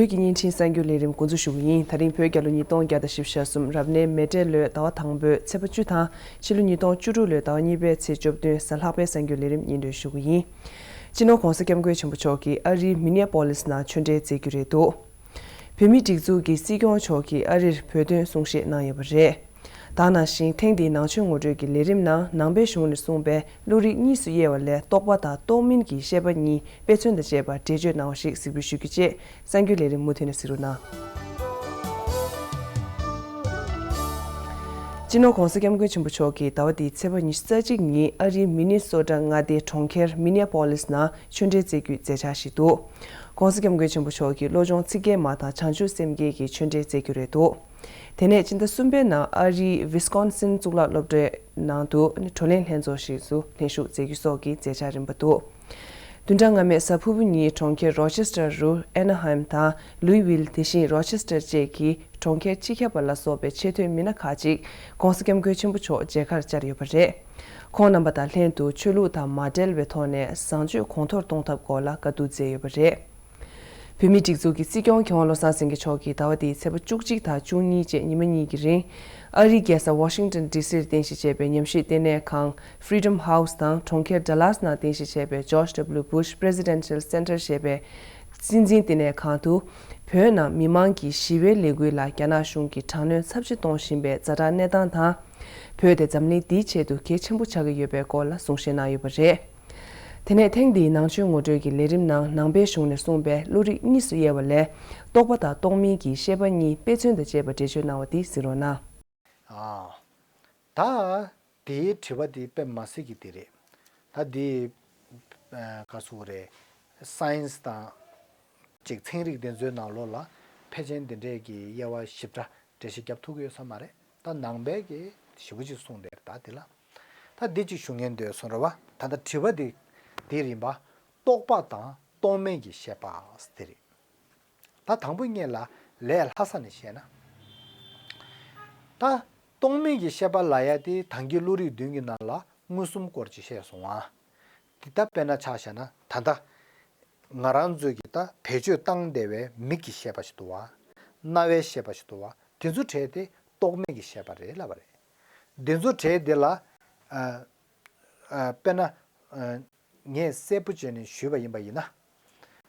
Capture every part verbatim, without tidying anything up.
བོད་ཀྱི་བརྙན་འཕྲིན་གསར་འགྱུར་ལས་རིམ་འགོ་འཛུགས་ཞུ་གི་ཡིན། ད་རིང་བོད་རྒྱལ་ལོ་ཉིས་སྟོང་བརྒྱ་དང་བཞི་བཅུ་ཞེ་གསུམ་རབ་གནས་མེ་སྤྲེལ་ལོའི་ཟླ་བ་དང་པོའི་ཚེས་པ་བཅུ་དང་ཕྱི་ལོ་ཉིས་སྟོང་བཅུ་དྲུག་ལོའི་ཟླ་བ་གཉིས་པའི་ཚེས་བཅུ་བདུན་གཟའ་ལྷག་པའི་གསར་འགྱུར་ལས་རིམ་སྙན་སྒྲོན་ཞུ་གི་ཡིན། སྤྱི་ནོར་༧གོང་ས་༧སྐྱབས་མགོན་ཆེན་པོ་མཆོག་གིས་ཨ་རིའི་མི་ནེ་པོ་ལིས་ནང་ཆོས་འབྲེལ་མཛད་རྒྱུ་རེད་འདུག་བོད་མིའི་སྒྲིག་འཛུགས་ཀྱི་སྲིད་སྐྱོང་མཆོག་གིས་ཨ་རིར་བོད་དོན་གསུང་བཤད་གནང་ཡོད་པ་རེད། ད་ནང་བཞིན་ཐེངས་འདིའི་ནང་ཆོས་ངོ་སྤྲོད་ཀྱི་ལས་རིམ་ནང་ནང་པའི་གཞུང་ནས་གསུངས་པའི་བློ་རིག་གཉིས་སུ་དབྱེ་བ་ལས་རྟོག་པ་དང་རྟོག་མིན་གྱི་ཤེས་པ་གཉིས་དཔེ་མཚོན་དང་བཅས་པ་འགྲེལ་བརྗོད་གནང་བ་ཞིག་གཟིགས་འབུལ་ཞུ་རྒྱུ་བཅས་གསར་འགྱུར་ལས་རིམ་མུ་མཐུད་ནས་གཟིགས་རོགས་གནང་། སྤྱི་ནོར་༧གོང་ས་༧སྐྱབས་མགོན་ཆེན་པོ་མཆོག་གིས་ཟླ་བ་འདིའི་ཚེས་པ་ཉི་ཤུ་རྩ་གཅིག་ཉིན་ཨ་རིའི་མི་ནི་སོ་ཊ་མངའ་སྡེའི་གྲོང་ཁྱེར་མི་ནེ་པོ་ལིས་ནང་ཆོས་འབྲེལ་མཛད་རྒྱུའི་མཛད་འཆར་ཞིག་འདུག ༸གོང་ས་༸སྐྱབས་མགོན་ཆེན་པོ་མཆོག་གིས་བློ་སྦྱོང་ཚིག་བརྒྱད་མ་དང་བྱང་ཆུབ་སེམས་བསྐྱེད་ཀྱི་ཆོས་འབྲེལ་མཛད་རྒྱུ་རེད་འདུག་དེ་ནས་ཕྱི་ཟླ་གསུམ་པའི་ནང་ཨ་རིའི་ཝི་སི་ཀོན་སིན་གཙུག་ལག་སློབ་གྲྭའི་ནང་དུ་བགྲོ་གླེང་ལྷན་ཚོགས་ཤིག་ཏུ་ལྷན་ཞུགས་མཛད་རྒྱུ་སོགས་ཀྱི་མཛད་འཆར་རིམ་པ་འདུག་བདུན་ཕྲག་སྔ་མའི་གཟའ་ཕུར་བུ་ཉིན་གྲོང་ཁྱེར་རོ་ཆེ་སི་ཊར་རུ་ཨེ་ན་ཧའེམ་དང་ལུའི་ཝིལ། དེ་བཞིན་རོ་ཆེ་སི་ཊར་བཅས་ཀྱི་གྲོང་ཁྱེར་སྤྱི་ཁྱབ་པ་ལ་སོགས་པའི་ཆེས་མཐོའི་མི་སྣ་ཁག་ཅིག་༸གོང་ས་༸སྐྱབས་མགོན་ཆེན་པོ་མཆོག་མཇལ་ཁར་བཅར་ཡོད་པ་རེད། ཁོང་རྣམ་པ་དང་ལྷན་དུ་ཆོས་ལུགས་དང་མ་འབྲེལ་བའི་ཐོག་ནས་བཟང་སྤྱོད་གོང་མཐོར་གཏོང་ཐབས་སྐོར་ལ་བཀའ་བསྡུར་མཛད་ཡོད་པ་རེད། བོད་མིའི་སྒྲིག་འཛུགས་ཀྱི་སྲིད་སྐྱོང་མཁས་དབང་བློ་བཟང་སེང་གེ་མཆོག་གིས་ཟླ་བ་འདིའི་ཚེས་པ་བཅུ་གཅིག་དང་བཅུ་གཉིས་བཅས་ཉི་མ་གཉིས་ཀྱི་རིང་། ཨ་རིའི་རྒྱལ་ས་ཝ་ཤིང་ཊོན་ཌི་སིར་རྟེན་གཞི་བྱས་པའི་ཉམས་ཞིབ་ལྟེ་གནས་ཁང་Freedom House དང་གྲོང་ཁྱེར་ཌ་ལཱས་ནང་རྟེན་གཞི་བྱས་པའི་George W Bush Presidential Center ཞེས་པའི་སྲིད་འཛིན་ལྟེ་གནས་ཁང་དུ། བོད་ནང་མི་མང་གི་ཞི་བའི་ལས་འགུལ་ལ་རྒྱ་ནག་གཞུང་གིས་དྲག་གནོན་ཚབས་ཆེ་གཏོང་བཞིན་པའི་ཛ་དྲག་གནས་སྟངས་དང་། བོད་དེ་འཛམ་གླིང་འདིའི་ཆེད་དུ་གལ་ཆེན་པོ་ཆགས་ཀྱི་ཡོད་པའི་སྐོར་ལ་གསུང་བཤད་གནང་ཡོད་པ་རེད། དེ་ནས་ཐེངས་འདིའི་ནང་ཆོས་ངོ་སྤྲོད་ཀྱི་ལས་རིམ་ནང་ནང་པའི་གཞུང་ནས་གསུངས་པའི་བློ་རིག་གཉིས་སུ་དབྱེ་བ་ལས། རྟོག་པ་དང་རྟོག་མིན་གྱི་ཤེས་པ་གཉིས་དཔེ་མཚོན་དང་བཅས་པ་འགྲེལ་བརྗོད་གནང་བ་འདི་གཟིགས་རོགས་གནང་། ཨ། ད་དེའི་དྲི་བ་དེ་དཔེ་མ་སྲིད་ཀྱི་དེ་རེད། ད་དེ་ཨ་ག་ཟེར་དགོས་རེད། སའེན་སི་དང་ཅིག་ཚན་རིག་དེ་ཚོའི་ནང་ལོགས་ལ་ཕལ་ཆེར་འདི་འདྲས་ཀྱི་དབྱེ་བ་ཞིབ་ཕྲ་འགྲེལ་བཤད་རྒྱབ་ཐུབ་ཀྱི་ཡོད་ས་མ་རེད། ད་ནང་པའི་གི་ཞེ་པོ་ཅིག་གསུངས་བསྡད་རེད། ད་དེ་ལ་ད་འདི་ཅིག་ཞུ་ངེས་འདོད་སོང་རེད་བ། ད་ལྟ་དྲི་བ་འདི་འདིར་ཡིན་པ། རྟོག་པ་དང་རྟོག་མེད་ཀྱི་ཤེས་པ་དེ་རེད། ད་དང་པོ་ཉིད་ལ་ལས་ལྷག་ས་ནས་བཤད་ན། ད་རྟོག་མེད་ཀྱི་ཤེས་པ་ལབ་ཡ་དེ་ད་གིན་བློ་རིག་བདུན་གྱི་ནང་ལ་མངོན་སུམ་སྐོར་ཅིག་བཤད་སོང་ཨ། དེ་ད་དཔེར་ན་ཆ་བཞག་ན་ད་ལྟ་ང་རང་ཚོས་ཀྱི་ད་བེད་སྤྱོད་བཏང་བསྡད་པའི་མིག་གི་ཤེས་པ་ཞིག་འདུག་བ། རྣ་བའི་ཤེས་པ་ཞིག་འདུག་བ། དེ་ཚོ་གྲས་དེ་རྟོག་མེད་ཀྱི་ཤེས་པ་རེད་ལབ་པ་རེད། དེ་ཚོ་གྲས་དེ་ལ་ཨ་ཨ་དཔེར་ན་ཨ་ངས་གསལ་པོ་བྱས་ནས་ཞུས་པ་ཡིན་པ་ཡིན་ན།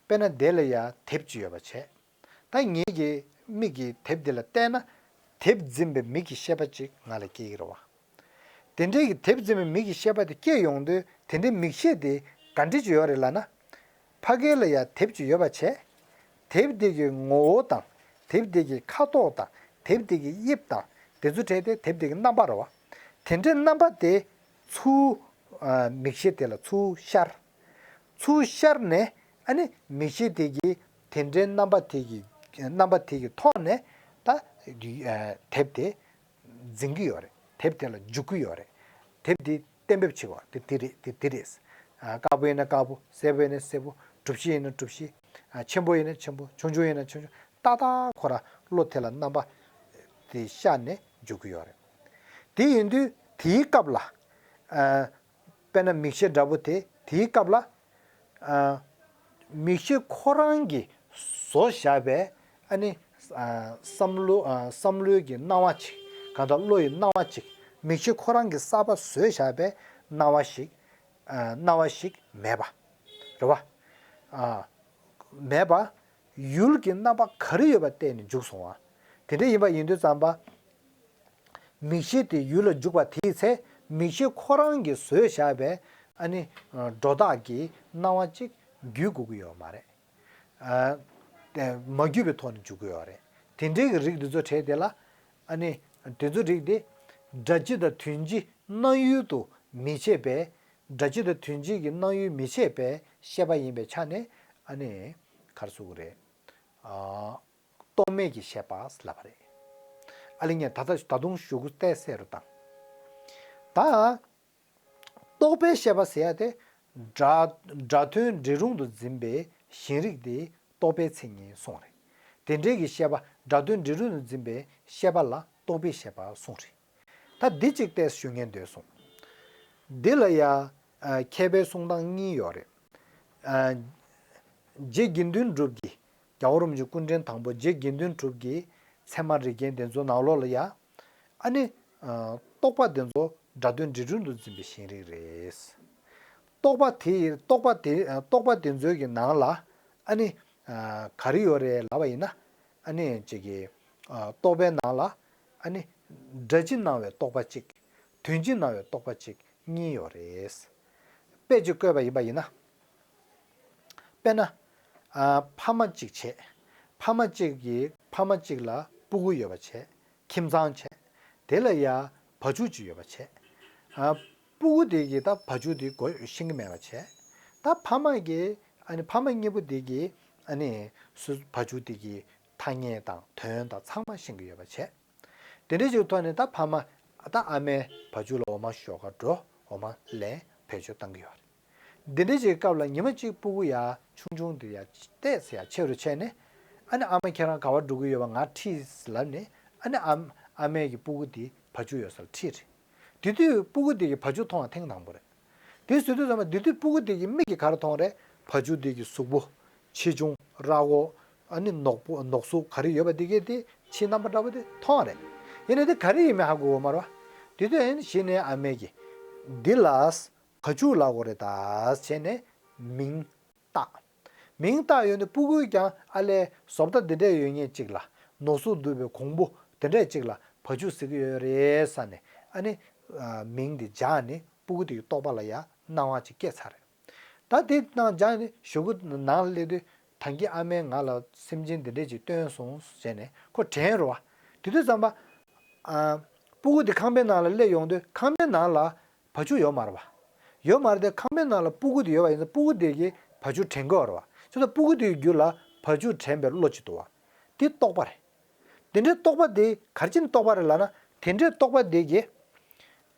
དཔེར་ན་དེ་ལ་ཡ་དེབ་ཅིག་ཡོད་པ་བྱས། ད་ངེད་ཀྱི་མིག་གིས་དེབ་འདི་ལ་བལྟས་ན། དེབ་འཛིན་པའི་མིག་གི་ཤེས་པ་ཅིག་ང་ལ་སྐྱེ་གི་རེད་བ། དེ་འདྲའི་གི་དེབ་འཛིན་པའི་མིག་གི་ཤེས་པ་དེ་སྐྱེ་ཡོང་དུས་དེ་འདྲའི་མིག་ཤེས་དེ་ག་འདྲ་ཅིག་ཡོད་རེད་ལབ་ན། ཕ་གི་ལ་ཡ་དེབ་ཅིག་ཡོད་པ་བྱས། དེབ་དེ་གི་ངོ་བོ་དང་། དེབ་དེ་གི་ཁ་དོག་དང་། དེབ་དེ་གི་དབྱིབས་དང་། དེ་ཚོ་གྲས་དེ་དེབ་དེ་གི་རྣམ་པ་རེད་བ། དེ་འདྲའི་རྣམ་པ་དེ་ཚུར་ཨ་མིག་ཤེས་དེ་ལ་ཚུར་ཤར། ཚུར་ཤར་ནས་ཨ་ནི་མིག་ཤེས་དེ་གིས་དེ་འདྲའི་རྣམ་པ་དེ་གི་རྣམ་པ་དེ་གི་ཐོག་ནས་ད་ཨ་དེབ་དེ་འཛིན་གྱི་ཡོད་རེད། དེབ་དེ་ལ་འཇུག་གི་ཡོད་རེད། དེབ་དེ་གཏན་འབེབས་བྱེད་པ་དེ་དེ་རེད། དེ་དེ་རེད། ཨ་དཀར་པོ་ཡིན་ན་དཀར་པོ། སེར་པོ་ཡིན་ན་སེར་པོ། གྲུ་བཞི་ཡིན་ན་གྲུ་བཞི། ཨ་ཆེན་པོ་ཡིན་ན་ཆེན་པོ། ཆུང་ཆུང་ཡིན་ན་ཆུང་ཆུང་། ཏག་ཏག་ཁོ་རང་བློ་དེ་ལ་རྣམ་པ་དེ་ཤར་ནས་འཇུག་གི་ཡོད་རེད། དེ་ཡིན་དུས་དེའི་སྐབས་ལ་ཨ་དཔེར་ན་མིག་ཤེས་འདྲ་པོ་དེ་དེའི་སྐབས་ལ་ཨ་མིག་ཤེས་ཁོ་རང་གིས་བཟོ་བཞག་པའི་ཨ་ནི་ཨ་བསམ་བློ་ཨ་བསམ་བློའི་གི་སྣང་བ་ཅིག་གང་ལྟར་བློ་ཡི་སྣང་བ་ཅིག་མིག་ཤེས་ཁོ་རང་གིས་གསར་པ་བཟོས་བཞག་པའི་སྣང་བ་ཞིག་ཨ་སྣང་བ་ཞིག་མེད་པ་རེད་བ། ཨ་མེད་པ། ཡུལ་གྱི་རྣམ་པ་ག་རེ་ཡོད་པ་བལྟས་ནས་འཇུག་སོང་བ། དེ་འདྲ་ཡིན་པ་ཡིན་དུས་ཙམ་པ། མིག་ཤེས་དེ་ཡུལ་ལ་འཇུག་པ་དེའི་ཚེ་མིག་ཤེས་ཁོ་རང་གིས་བཟོས་བཞག་པའི་ཨ་ནི་སྒྲོ་བཏགས་ཀྱི་སྣང་བ་གཅིག་བརྒྱུད་དགོས་ཀྱི་ཡོད་མ་རེད། ཨ་དེ་མ་བརྒྱུད་པའི་ཐོག་ནས་འཇུག་གི་ཡོད་རེད། དེ་འདྲའི་གི་རིགས་འདི་ཚོ་གྲས་དེ་ལ་ཨ་ནི་དེ་ཚོ་རིགས་དེ་སྒྲ་སྤྱི་དང་དོན་སྤྱི་སྣང་ཡུལ་དུ་མི་བྱེད་པས། སྒྲ་སྤྱི་དང་དོན་སྤྱི་གི་སྣང་ཡུལ་མི་བྱེད་པའི་ཤེས་པ་ཡིན་པའི་ཆ་ནས་ཨ་ནི་ག་རེ་ཟེར་དགོས་རེད། ཨ་རྟོག་མེད་ཀྱི་ཤེས་པ་ལབ་པ་རེད། ཨ་ལེ་ངས་ད་ལྟ་ད་དུང་ཞུ་གུ་ཏོག་ཙམ་གསལ་རུ་བཏང་། ད་རྟོག་པའི་ཤེས་པ་ཟེར་ཡ་དེ་སྒྲ་སྒྲ་དོན་འབྲས་རུང་དུ་འཛིན་པའི་ཞེན་རིག་དེ་རྟོག་པའི་མཚན་ཉིད་གསུངས་རེད། དེ་འདྲའི་གི་ཤེས་པ་སྒྲ་དོན་འབྲས་རུང་དུ་འཛིན་པའི་ཤེས་པ་ལ་རྟོག་པའི་ཤེས་པ་གསུངས་རེད། ད་འདི་གཅིག་ཏོག་ཙམ་ཞུ་ངེས་འདོད་སོང་། འདི་ལ་ཡ་ཨ་མཁས་པའི་གསུང་སྟངས་གཉིས་ཡོད་རེད། ཨ་རྗེ་དགེ་འདུན་གྲུབ་ཀྱིས་ རྒྱལ་བ་རིན་པོ་ཆེ་སྐུ་ཕྲེང་དང་པོ་རྗེ་དགེ་འདུན་གྲུབ་ཀྱི་ཚད་མ་རིགས་རྒྱན་དེ་ཚོ་ནང་ལོགས་ལ་ཡ། ཨ་ནི། རྟོག་པ་དེ་ཚོ་སྒྲ་དོན་འབྲས་རུལ་དུ་འཛིན་པའི་ཤེས་རིག་རེད། རྟོག་པ་དེ་རྟོག་པ་དེ་རྟོག་པ་དེ་ཚོའི་གི་ནང་ལ་ཨ་ནི། ག་རེ་ཡོད་རེད་ལབ་པ་ཡིན་ན། ཨ་ནི་ཅིག་གི། རྟོག་པའི་ནང་ལ་ཨ་ནི། སྒྲ་ཕྱི་སྣང་བའི་རྟོག་པ་གཅིག་དོན་ཕྱི་སྣང་བའི་རྟོག་པ་གཅིག་གཉིས་ཡོད་རེད། དཔེ་ཅིག་བཀོད་པ་ཡིན་པ་ཡིན་ན། དཔེར་ན། ཨ། ཕ་མ་གཅིག་བྱས། ཕ་མ་གཅིག་གིས་ཕ་མ་གཅིག་ལ་སྤུ་གུ་ཡོད་པ་བྱས། ཁྱིམ་ཚང་བྱས། དེ་ལ་ཡ་བ་ཕྱུགས་གཅིག་ཡོད་པ་བྱས། ཨ། སྤུ་གུ་དེ་གིས་ད་བ་ཕྱུགས་དེ་མགོ་ཤེས་ཀྱི་མེད་པ་བྱས། ད་ཕ་མ་གིས་ཨ་ནི་ཕ་མ་གཉིས་པོ་དེ་གིས་ཨ་ནི་སུ་བ་ཕྱུགས་དེ་གི་ཐ་སྙད་དང་དོན་དང་ཚང་མ་ཤེས་ཀྱི་ཡོད་པ་བྱས། དེ་འདྲ་ཞིག་ཐོག་ནས་ད་ཕ་མ་ད་ཨ་མས་བ་ཕྱུགས་ལ་འོ་མ་ཞོགས་ཀ་འགྲོ། འོ་མ་ལེན། བེད་སྤྱོད་བཏང་གི་ཡོད་རེད། འདི་འདྲ་ཞིག་སྐབས་ལ་ཉི་མ་གཅིག་སྤུ་གུ་ཡ་ཆུང་ཆུང་དེ་ཡ་ཏོག་ཙམ་ཡ་ཆེ་རུ་ཆེ་ནས། ཨ་ནི་ཨ་མ་ཁྱེད་རང་ག་པར་འགྲོ་གི་ཡོད་པ་ང་ཁྲིད་ལབ་ནས། ཨ་ནི་ཨ་ཨ་མས་ཀྱི་སྤུ་གུ་དེ་བ་ཕྱུགས་ཡོད་སར་ཁྲིད་རེད། དེ་དུས་སྤུ་གུ་དེ་གིས་བ་ཕྱུགས་མཐོང་བ་ཐེངས་དང་པོ་རེད། དེ་བཟོས་དུས་ཙམ་པ་དེ་དུས་སྤུ་གུ་དེ་གི་མིག་གིས་ག་རེ་མཐོང་རེད། བ་ཕྱུགས་དེ་གི་གཟུགས་པོ། ཆེ་ཆུང་། ར་མགོ། ཨ་ནི་ནོག་པོ་ནོག་གཟུགས་ག་རེ་ཡོད་པ་དེ་གས་དེ་ཕྱིའི་རྣམ་པ་འདྲ་པོ་དེ་མཐོང་རེད། ཡིན་ནའི་དེ་ག་རེ་ཡིན་མིན་ཧ་གོ་གི་མ་རེད་པ། དེ་དུས་ཨ་ནི་གཞི་ནས་ཨ་མས་ཀྱིས་འདི་ལ་བ་ཕྱུགས་ལབ་དགོས་རེད་ད་བྱས་ནས་མིང་བཏགས། མིང་བཏགས་ཡོང་དུས་སྤུ་གུས་ཀྱང་ཨ་ལས་བཟོ་ལྟ་འདི་འདྲས་ཡོད་མཁན་ཅིག་ལ། ནོག་གཟུགས་འདུག་པའི་གོང་བུ་དེ་འདྲས་ཅིག་ལ་བ་ཕྱུགས་ཟེར་གྱི་ཡོད་རེད་ཟེར་ནས། ཨ་ནི་མིང་འདི་སྦྱར་ནས་སྤུ་གུ་དེ་གི་རྟོག་པ་ལ་ཡ་སྣང་བ་ཅིག་སྐྱེས་ཚར་རེད། ད་དེ་ནང་སྦྱར་ནས་གཞུག་གུ་ནང་ལ་སླེབས་དུས་ད་གིན་ཨ་མས་ང་ལ་སེམས་ཅན་འདི་འདྲས་ཅིག་སྟོན་སོང་ཟེར་ནས་ཁོ་དྲན་རེད་པ། དེ་དུས་ཙམ་པ། ཨ། སྤུ་གུ་དེ་ཁང་པའི་ནང་ལ་སླེབས་ཡོང་དུས་ཁང་པའི་ནང་ལ་བ་ཕྱུགས་ཡོད་མ་རེད་པ། ཡོད་མ་རེད་དེ་ཁང་པའི་ནང་ལ་སྤུ་གུ་དེ་ཡོད་པ་ཡིན་ཙང་སྤུ་གུ་དེ་གིས་བ་ཕྱུགས་དྲན་གྱི་ཡོད་རེད་པ། བྱས་ཙང་སྤུ་གུ་དེའི་རྒྱུད་ལ་བ་ཕྱུགས་དྲན་པའི་བློ་ཅིག་འདུག་པ། དེ་རྟོག་པ་རེད། དེ་འདྲའི་རྟོག་པ་དེ་ག་རེ་བྱས་ནས་རྟོག་པ་རེད་ལབ་ན། དེ་འདྲའི་རྟོག་པ་དེ་གིས།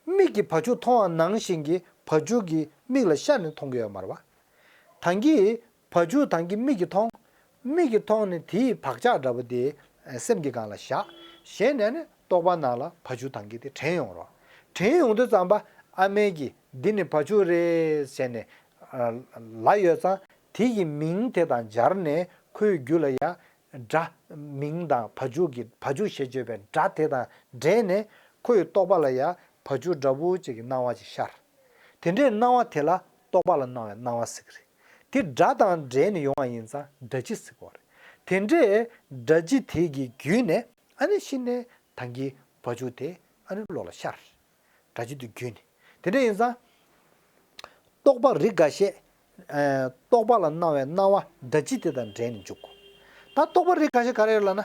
མིག་གིས་བ་ཕྱུགས་མཐོང་བ་ནང་བཞིན་གྱི་བ་ཕྱུགས་ཀྱི་མིག་ལ་ཤར་ནས་མཐོང་གི་ཡོད་མ་རེད་པ། ད་གིན་བ་ཕྱུགས་ད་གིན་མིག་གིས་མཐོང་། མིག་གིས་མཐོང་ནས་དེའི་བག་ཆགས་འདྲ་པོ་དེ་སེམས་ཀྱི་སྒང་ལ་བཞག་བཞག་ནས་ནི་རྟོག་པ་ནང་ལ་བ་ཕྱུགས་ད་གིན་དེ་དྲན་ཡོང་རེད། དྲན་ཡོང་དུས་ཙམ་པ་ཨ་མས་ཀྱིས་འདི་ནི་བ་ཕྱུགས་རེད་ཟེར་ནས་ལབ་ཡོད་ཙང་། དེ་ཡི་མིང་དེ་དང་སྦྱར་ནས་ཁོའི་རྒྱུད་ལ་ཡ། སྒྲ། མིང་དང་བ་ཕྱུགས་ཀྱི་བ་ཕྱུགས་ཞེས་བརྗོད་པའི་སྒྲ་དེ་དང་འདྲེས་ནས་ཁོའི་རྟོག་པ་ལ་ཡ་བ་ཕྱུགས་འདྲ་པོ་ཅིག་གི་སྣང་བ་ཅིག་ཤར། དེ་འདྲའི་སྣང་བ་དེ་ལ་རྟོག་པ་ལ་སྣང་བའི་སྣང་བ་ཟེར་གྱི་རེད། དེ་སྒྲ་དང་འདྲེས་ནས་ཡོང་བ་ཡིན་ཙང་སྒྲ་སྤྱི་ཟེར་གྱི་ཡོད་རེད། དེ་འདྲའི་སྒྲ་སྤྱི་དེ་གི་བརྒྱུད་ནས་ཨ་ནི་གཞི་ནས་ད་གིན་བ་ཕྱུགས་དེ་ཨ་ནི་བློ་ལ་ཤར། སྒྲ་སྤྱི་དེ་བརྒྱུད་ནས། དེ་འདྲ་ཡིན་ཙང་། རྟོག་པ་རིགས་འགའ་ཤས། ཨ། རྟོག་པ་ལ་སྣང་བའི་སྣང་བ་སྒྲ་སྤྱི་དེ་དང་འདྲེས་ནས་འཇུག་དགོས། ད་རྟོག་པ་རིགས་འགའ་ཤས་ག་རེ་རེད་ལབ་ན།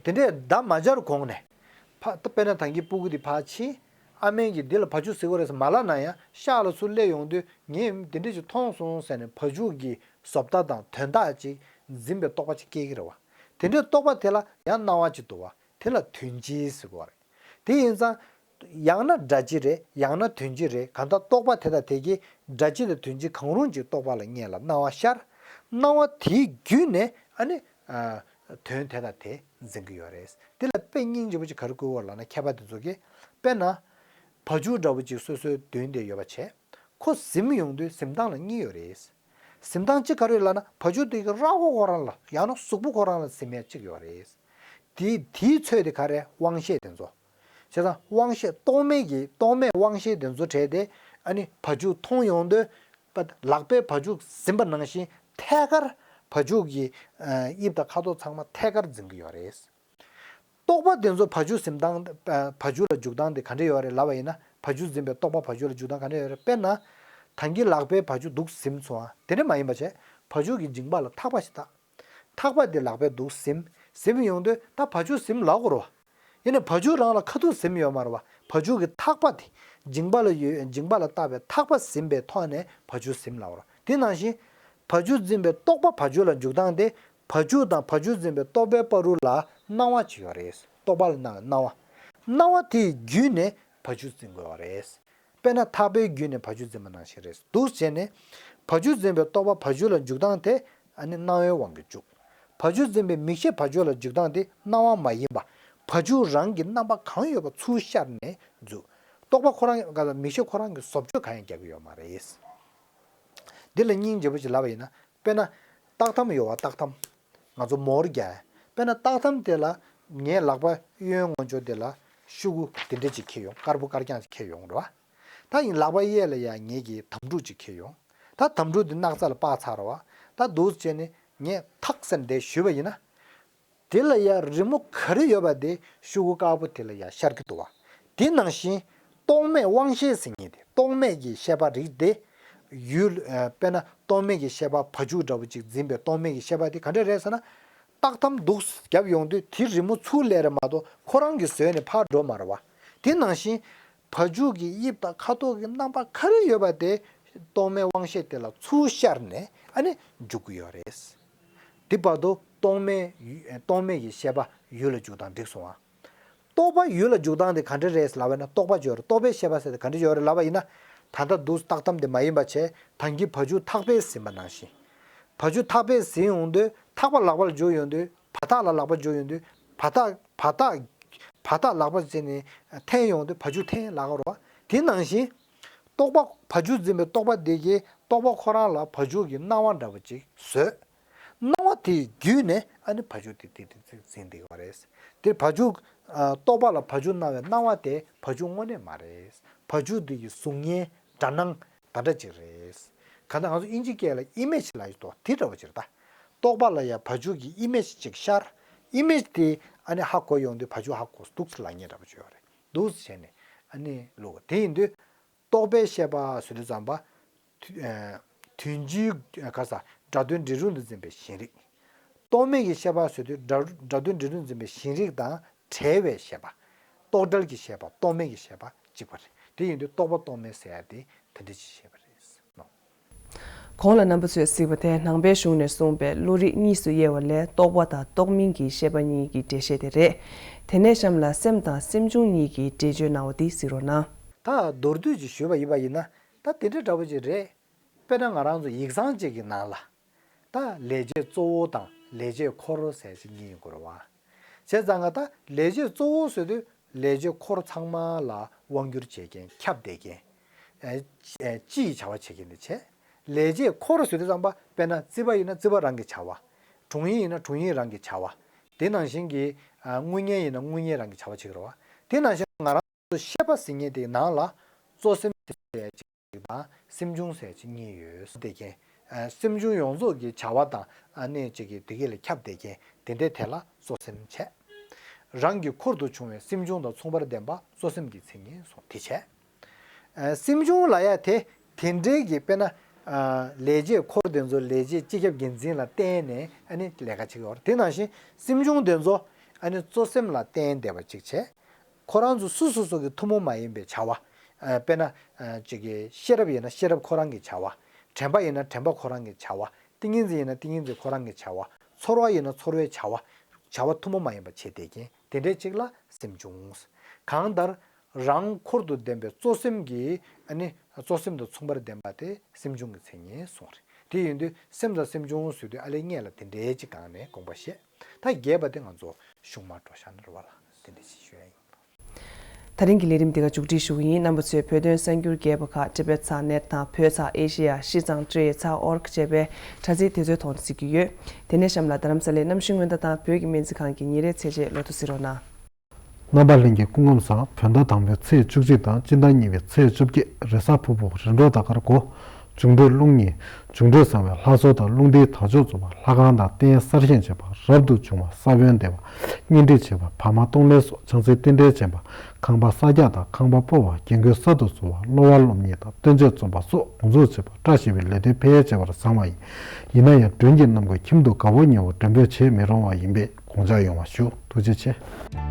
དེ་འདྲས་བརྡ་མ་སྦྱར་གོང་ནས། ཕ། ད་དཔེར་ན་ད་གིན་སྤུ་གུ་དེ་ཕར་ཕྱིན། ཨ་མས་ཀྱིས་འདི་ལ་བ་ཕྱུགས་ཟེར་གྱི་ཡོད་རེད་ཟེར་མ་ལབ་ན་ཡང་ཤག་ལ་ཚུར་སླེབས་ཡོང་དུས་ངས་འདི་འདྲས་ཅིག་མཐོང་སོང་ཟེར་ནས་བ་ཕྱུགས་ཀྱི་བཟོ་ལྟ་དང་དོན་དག་ཅིག་འཛིན་པའི་རྟོག་པ་ཅིག་སྐྱེ་གི་རེད་པ། དེ་འདྲའི་རྟོག་པ་དེ་ལ་ཡང་སྣང་བ་ཅིག་འདུག་པ། དེ་ལ་དོན་སྤྱི་ཟེར་གྱི་ཡོད་རེད། དེ་ཡིན་ཙང་། ཡང་ན་སྒྲ་སྤྱི་རེད། ཡང་ན་དོན་སྤྱི་རེད། གང་ལྟར་རྟོག་པ་དེ་དང་དེ་གིས་སྒྲ་སྤྱི་དང་དོན་སྤྱི་གང་རུང་གི་རྟོག་པ་ལ་སྔོན་ལ་སྣང་བ་ཤར། སྣང་བ་དེའི་བརྒྱུད་ནས་ཨ་ནི། ཨ། དོན་དེ་དང་དེ་འཛིན་གྱི་ཡོད་རེད། དེ་ལ་དཔེ་སྙིང་རྗེ་པོ་ཅིག་ག་རེ་བཀོད་ཡོད་ལབ་ན། མཁས་པ་དེ་ཚོ་གིས། དཔེར་ན། བ་ཕྱུགས་འདྲ་པོ་ཅིག་སོ་སོའི་མདུན་དེར་ཡོད་པ་བྱས། ཁོ་གཟིམ་ཡོང་དུས་གཟིམ་ཐང་ལ་གཉིས་ཡོད་རེད། གཟིམ་ཐང་གཅིག་ག་རེ་ཡོད་ལབ་ན། བ་ཕྱུགས་དེ་གི་ར་མགོ་ཁོ་རང་ལ། ཡང་ན་གཟུགས་པོ་ཁོ་རང་ལ་གཟིམ་ཡས་གཅིག་ཡོད་རེད། དེ་དེའི་ཚོད་དེ་ག་རེ། དབང་ཤེས་དེ་ཚོ། བྱས་ཙང་དབང་ཤེས་རྟོག་མེད་ཀྱི། རྟོག་མེད་དབང་ཤེས་དེ་ཚོ་བྲལ་ཏེ་ཨ་ནི་བ་ཕྱུགས་མཐོང་ཡོང་དུས། པ། ལག་པས་བ་ཕྱུགས་ཟིན་པ་ནང་བཞིན་ཐད་ཀར་བ་ཕྱུགས་ཀྱི། ཨ། དབྱིབས་དང་ཁ་དོག་ཚང་མ་ཐད་ཀར་འཛིན་གྱི་ཡོད་རེད། རྟོག་པ་དེ་ཚོ་བ་ཕྱུགས་ཟིན་སྟངས། བ་ཕྱུགས་ལ་འཇུག་སྟངས་དེ་ག་འདྲ་ཡོད་རེད་ལབ་པ་ཡིན་ན། བ་ཕྱུགས་འཛིན་པའི་རྟོག་པ་བ་ཕྱུགས་ལ་འཇུག་སྟངས་ག་འདྲ་ཡོད་རེད། དཔེར་ན། ད་གིན་ལག་པས་བ་ཕྱུགས་འདུག་ཟིན་སོང་ཨ། དེ་འདྲ་མ་ཡིན་པ་བྱས། བ་ཕྱུགས་ཀྱི་མཇིང་པ་ལ་ཐག་པ་ཞིག་བཏགས། ཐག་པ་དེ་ལག་པས་འདུག་ཟིན། ཟིན་ཡོང་དུས་ད་བ་ཕྱུགས་ཟིན་ལབ་དགོས་རེད་པ། ཡིན་ནའི་བ་ཕྱུགས་རང་ལ་ཁ་ཐུག་ཟིན་ཡོད་མ་རེད་པ། བ་ཕྱུགས་ཀྱི་ཐག་པ་དེ། མཇིང་པ་ལ་ཡོད། མཇིང་པ་ལ་བཏགས་པའི་ཐག་པ་ཟིན་པའི་ཐོག་ནས་བ་ཕྱུགས་ཟིན་ལབ་དགོས་རེད་པ། དེ་ནང་བཞིན། བ་ཕྱུགས་འཛིན་པའི་རྟོག་པ་བ་ཕྱུགས་ལ་འཇུག་སྟངས་དེ། བ་ཕྱུགས་དང་བ་ཕྱུགས་འཛིན་པའི་རྟོག་པའི་བར་དུ་ལ་སྣང་བ་ཅིག་ཡོད་རེད། རྟོག་པ་ལ་སྣང་བའི་སྣང་བ། སྣང་བ་དེའི་བརྒྱུད་ནས་བ་ཕྱུགས་འཛིན་དགོས་པ་རེད། དཔེར་ན་ཐག་པའི་བརྒྱུད་ནས་བ་ཕྱུགས་འཛིན་པ་ནང་བཞིན་རེད་འདུག་བྱས་ནས། བ་ཕྱུགས་འཛིན་པའི་རྟོག་པ་བ་ཕྱུགས་ལ་འཇུག་སྟངས་དེ་ཨ་ནི་སྣང་བའི་དབང་གིས་འཇུག་བ་ཕྱུགས་འཛིན་པའི་མིག་ཤེས་བ་ཕྱུགས་ལ་འཇུག་སྟངས་དེ་སྣང་བ་མ་ཡིན་པ། བ་ཕྱུགས་རང་གི་རྣམ་པ་གང་ཡོད་པ་ཚུར་ཤར་ནས་འཇུག་རྟོག་པ་ཁོ་རང་། མིག་ཤེས་ཁོ་རང་གིས་བཟོ་བཅོས་གང་ཡང་རྒྱག་གི་ཡོད་མ་རེད། འདི་ལ་སྙིང་རྗེ་པོ་ཅིག་ལབ་པ་ཡིན་ན། དཔེར་ན། རྟགས་ཐམ་ཡོད་པ། རྟགས་ཐམ། ང་ཚོ་མོ་རྒྱག་དཔེར་ན་རྟགས་ཐམ་དེ་ལ་ངའི་ལག་པ་གཡོན་ངོས་ཕྱོགས་དེ་ལ་ཤོག་གུ་དེ་འདྲ་ཅིག་འཁྱེར་ཡོང་། དཀར་པོ་དཀར་རྐྱང་ཅིག་འཁྱེར་ཡོང་རེད་བ། ད་ཡིན་ལག་པ་གཡས་ལ་ཡ་ངེད་ཀྱི་དམ་ཕྲུག་ཅིག་འཁྱེར་ཡོང་། ད་དམ་ཕྲུག་དེ་སྣག་ཚ་ལ་སྤགས་ཚར་བ། ད་འདུག་བྱས་ནས་ངས་ཐག་ཟེར་འདྲ་ཞུས་པ་ཡིན་ན། དེ་ལ་ཡ་རི་མོ་ག་རེ་ཡོད་པ་དེ་ཤོག་གུ་དཀར་པོ་དེ་ལ་ཡ་ཤར་གྱི་འདུག་བ། དེ་ནང་བཞིན་རྟོག་མེད་དབང་ཤེས་ཟེར་མཁན་དེ། རྟོག་མེད་ཀྱི་ཤེས་པ་རིགས་དེ་ཡུལ། ཨ། དཔེར་ན་རྟོག་མེད་ཀྱི་ཤེས་པ་བ་ཕྱུགས་འདྲ་པོ་ཅིག་འཛིན་པའི་རྟོག་མེད་ཀྱི་ཤེས་པ་དེ་ག་འདྲ་རེད་ཟེར་ན། རྟགས་ཐམ་འདུག་བརྒྱབ་ཡོང་དུས་དེ་རི་མོ་ཚུར་སླེབས་རེད་མ་གཏོགས་ཁོ་རང་གིས་བཟོས་ནས་ཕར་འགྲོ་མ་རེད་བ། དེ་ནང་བཞིན་བ་ཕྱུགས་ཀྱི་དབྱིབས་དང་ཁ་དོག་གི་རྣམ་པ་ག་རེ་ཡོད་པ་དེ་རྟོག་མེད་དབང་ཤེས་དེ་ལ་ཚུར་ཤར་ནས་ཨ་ནི་འཇུག་གི་ཡོད་རེད། དེ་བར་དུ་རྟོག་མེད་ཡུ། རྟོག་མེད་ཀྱི་ཤེས་པ་ཡུལ་ལ་འཇུག་སྟངས་འགྲིག་སོང་ང་། རྟོག་པ་ཡུལ་ལ་འཇུག་སྟངས་དེ་ག་འདྲ་རེད་ལབ་པ་ཡིན་ན། རྟོག་པ་ཅིག་ཡོད་རེད། རྟོག་པའི་ཤེས་པ་ཟེར་དེ་ག་འདྲ་ཡོད་རེད་ལབ་པ་ཡིན་ན། ད་ལྟ་འདུག་རྟགས་ཐམ་དེ་མ་ཡིན་པ་བྱས། ད་གིན་བ་ཕྱུགས་ཐག་པས་ཟིན་པ་ནང་བཞིན། བ་ཕྱུགས་ཐག་པས་ཟིན་ཡོང་དུས་ཐག་པ་ལག་པ་ལ་འཇུག་ཡོང་དུས། བ་ཐག་ལ་ལག་པ་འཇུག་ཡོང་དུས། བ་ཐག་བ་ཐག་བ་ཐག་ལག་པ་བྱས་ནས་འཐེན་ཡོང་དུས་བ་ཕྱུགས་འཐེན་ལབ་ཀྱི་རེད་བ། དེ་ནང་བཞིན། རྟོག་པ་བ་ཕྱུགས་འཛིན་པའི་རྟོག་པ་དེ་གིས་རྟོག་པ་ཁོ་རང་ལ་བ་ཕྱུགས་ཀྱི་སྣང་བ་འདྲ་པོ་ཅིག་བཟོས། སྣང་བ་དེ་བརྒྱུད་ནས་ཨ་ནི་བ་ཕྱུགས་དེ་དེ་དེ་འཛིན་བསྡད་ཀྱི་ཡོད་རེད། དེ་བ་ཕྱུགས། ཨ། རྟོག་པ་ལ་བ་ཕྱུགས་སྣང་བའི་སྣང་བ་དེ་བ་ཕྱུགས་དངོས་གནས་མ་རེད། བ་ཕྱུགས་དེ་གི་གཟུགས་བརྙན་འདྲ་སྣང་ད་འདྲ་ཅིག་རེད། གང་ལྟར་ང་ཚོ་དབྱིན་ཇི་སྐད་ལ་ཨི་མེ་ཇི་ལབ་ཀྱི་འདུག་དེ་འདྲ་པོ་ཅིག་རེད་ད། རྟོག་པ་ལ་ཡ་བ་ཕྱུགས་ཀྱི་ཨི་མེ་ཇི་ཅིག་ཤར། ཨི་མེ་ཇི་དེ་ཨ་ནི་ཧ་གོ་ཡོང་དུས་བ་ཕྱུགས་ཧ་གོ་འདུག་ལབ་མཁན་འདྲ་པོ་ཅིག་ཡོད་རེད། འདུག་བྱས་ནས་ཨ་ནི་ལོ། དེ་ཡིན་དུས། རྟོག་པའི་ཤེས་པ་ཟེར་དུས་ཙམ་པ། དུ། ཨ། དོན་སྤྱིའི། ཨ། ག་ས། སྒྲ་དོན་འབྲས་རུང་དུ་འཛིན་པའི་ཞེན་རིག་རྟོག་མེད་ཀྱི་ཤེས་པ་ཟེར་དུས་སྒྲ། སྒྲ་དོན་འབྲས་རུང་འཛིན་པའི་ཞེན་རིག་དང་བྲལ་བའི་ཤེས་པ། རྟོག་བྲལ་གྱི་ཤེས་པ། རྟོག་མེད་ཀྱི་ཤེས་པ་གཅིག་པ་རེད། དེ་ཡིན་དུས་རྟོག་པ་རྟོག་མེད་ཟེར་ཡ་དེ་དེ་འདྲ་ཅིག་བཤད་པ་རེད་ནོ། གོང་ལ་རྣམ་པ་ཚོས་གཟིགས་པ་དེ་ནང་པའི་གཞུང་ནས་གསུངས་པའི་བློ་རིག་གཉིས་སུ་དབྱེ་བ་ལས་རྟོག་པ་དང་རྟོག་མིན་གྱི་ཤེས་པ་གཉིས་ཀྱི་འགྲེལ་བཤད་དེ་རེད། དེ་ནས་གཤམ་ལ་སེམས་དང་སེམས་བྱུང་གཉིས་ཀྱི་འགྲེལ་བརྗོད་གནང་བ་འདི་གཟིགས་རོགས་གནང་། ད་མདོར་བསྡུས་ཀྱིས་ཞུས་པ་ཡིན་པ་ཡིན་ན། ད་དེ་འདྲ་འདྲ་པོ་ཅིག་རེད། དཔེར་ན་ང་རང་ཚོ་ཡིག་ཚང་གཅིག་གི་ནང་ལ། ད་ལས་བྱེད་གཙོ་བོ་དང་ལས་བྱེད་འཁོར་ཟེར་ཅིག་གཉིས་ཡོང་གི་རེད་བ། བྱས་ཙང་ང་ད་ལས་བྱེད་གཙོ་བོ་ཟེར་དུས་ལས་བྱེད་འཁོར་ཚང་མ་ལ་དབང་སྒྱུར་བྱེད་མཁན། ཁྱབ་བསྡད་མཁན། ཨ། ཨ། སྤྱི་ཡི་བྱ་བ་བྱེད་མཁན་དེ་བྱས། ལས་བྱེད་འཁོར་ཟེར་དུས་ཙམ་པ་དཔེར་ན་རྩིས་པ་ཡིན་ན་རྩིས་པ་རང་གི་བྱ་བ། དྲུང་ཡིག་ཡིན་ན་དྲུང་ཡིག་རང་གི་བྱ་བ། དེ་ནང་བཞིན་གྱི། ཨ། དངུལ་གཉེར་ཡིན་ན་དངུལ་གཉེར་རང་གི་བྱ་བ་བྱེད་ཀྱི་རེད་བ། དེ་ནང་བཞིན་ང་རང་ཚོ་ཤེས་པ་ཟེར་མཁན་དེའི་ནང་ལ་གཙོ་སེམས་ཟེར་ཡ་གཅིག་དང་སེམས་བྱུང་ཟེར་ཡ་གཅིག་གཉིས་ཡོད་ཟེར་བསྡད་མཁན། ཨ། སེམས་བྱུང་ཡོངས་རྫོགས་ཀྱི་བྱ་བ་དང་། ཨ་ནི་གཅིག་གི་དེ་ག་ལ་ཁྱབ་བསྡད་མཁན་དེ་འདྲའི་དེ་ལ་གཙོ་སེམས་བྱས། རང་གི་འཁོར་དུ་བྱུང་བའི་སེམས་བྱུང་དང་མཚུངས་པར་ལྡན་པ་གཙོ་སེམས་ཀྱི་མཚན་ཉིད་གསུངས་དེ་བྱས། ཨ། སེམས་བྱུང་ལབ་ཡ་དེ་དེ་འདྲའི་གི་དཔེར་ན། ཨ། ལས་བྱེད་འཁོར་དེ་ཚོ་ལས་བྱེད་སྤྱི་ཁྱབ་འགན་འཛིན་ལ་བརྟེན་ནས་ཨ་ནི་ལས་ཀ་བྱེད་ཀྱི་ཡོད་རེད། དེ་ནང་བཞིན་སེམས་བྱུང་དེ་ཚོ་ཨ་ནི་གཙོ་སེམས་ལ་བརྟེན་བསྡད་པ་གཅིག་བྱས། ཁོ་རང་ཚོ་སོ་སོ་སོ་གི་ཐུན་མོང་མ་ཡིན་པའི་བྱ་བ། ཨ། དཔེར་ན། ཨ། གཅིག་གི་ཤེས་རབ་ཡིན་ན་ཤེས་རབ་ཁོ་རང་གི་བྱ་བ། དྲན་པ་ཡིན་ན་དྲན་པ་ཁོ་རང་གི་བྱ་བ། ཏིང་ངེ་འཛིན་ཡིན་ན་ཏིང་ངེ་འཛིན་ཁོ་རང་གི་བྱ་བ། ཚོར་བ་ཡིན་ན་ཚོར་བའི་བྱ་བ། བྱ་བ་ཐུན་མོང་མ་ཡིན་པ་བྱེད་བསྡད་མཁན་དེ་འདྲའི་གཅིག་ལ་སེམས་བྱུང་། གང་ལྟར་རང་འཁོར་དུ་ལྡན་པའི་གཙོ་སེམས་ཀྱི། ཨ་ནི་གཙོ་སེམས་དང་མཚུངས་པར་ལྡན་པ་དེ་སེམས་བྱུང་གི་མཚན་ཉིད་གསུངས་རེད། དེ་ཡིན་དུས་སེམས་དང་སེམས་བྱུང་ཟེར་དུས་ཨ་ལས་སྔོན་ལ་དེ་འདྲའི་གཅིག་སྒང་ནས་དགོངས་པ་བཞེས། ད་བརྒྱད་པ་དེ་ང་ཚོ་གཞུང་མ་འགྲོ་ཤག་ན་རེད་བ་ལ། དེ་འདྲ་ཞིག་ཞུ་ཡ་ཡིན། ད་རིང་གི་ལས་རིམ་འདི་ག་མཇུག་སྒྲིལ་ཞུ་གི་ཡིན། རྣམ་པ་ཚོས་བོད་དོན་གསར་འགྱུར་རྒྱས་པ་ཁག་Tibet Satnet དང་བོད་ཚགས་Asia Shitsang Trade ཚགས་org བཅས་པའི་དྲ་ཚིགས་དེ་ཚོའི་ཐོག་ནས་གཟིགས་ཀྱི་ཡོད། དེ་ནས་གཤམ་ལ་རྡ་རམ་ས་ལའི་གནམ་གཤིས་སྔོན་བརྡ་དང་བོད་ཀྱི་སྨན་རྩིས་ཁང་གི་ཉིན་རེའི་ཚད་ཆེད་ལོ་ཐོ་གཟིགས་རོགས་གནང་། རྣམ་པ་ལྷན་རྒྱས་སྐུ་ཁམས་བཟང་། བོད་ཟླ་དང་པོའི་ཚེས་བཅུ་གཅིག་དང་སྤྱི་ཟླ་གཉིས་པའི་ཚེས་བཅོ་བརྒྱད། རེས་གཟའ་ཕུར་བུ། རིམ་གྲོ་ཟླ་སྐར་དགུ། འབྱུང་འཕྲོད་རླུང་གཉིས། འབྱུང་འཕྲོད་བཟང་བའི་ལྷ་གསོལ་དང་རླུང་རྟའི་དར་ལྕོག་འཛུགས་པ། ལྷ་ཁང་དང་རྟེན་གསར་བཞེངས་བྱེད་པ། རབ་ཏུ་བྱུང་བ་ས་བོན་འདེབས་པ། གཉེན་སྒྲིག་བྱེད་པ། བར་མ་གཏོང་ལེན་སོགས་བྱང་རྩེ་རྟེན་འབྲེལ་བྱེད་པ། ཁང་པ་གསར་རྒྱག་དང་ཁང་པ་སྤོ་བ། རྒྱན་གོས་གསར་དུ་བཟོ་བ། གློ་བ་སློབ་གཉེར་དང་རྟེན་མཆོག་རྩོམ་པ་སོགས་འགོ་འཛུགས་བྱེད་པ། བཀྲ་ཤིས་པའི་ལས་དོན་འཕེལ་རྒྱས་བྱེད་པར་བཟང་བ་ཡིན། ཡིན་ན་ཡང་མགྲོན་གྱི་རྣམ་ཀུན་ཁྱིམ་དུ་དགའ་བོ་ཉེ་བོ་མགྲོན་འབོད་བྱེད་མི་རུང་བ་ཡིན་པས་དགོངས་འཇགས་ཡོང་བ་ཞུ། ཐུགས་རྗེ་ཆེ།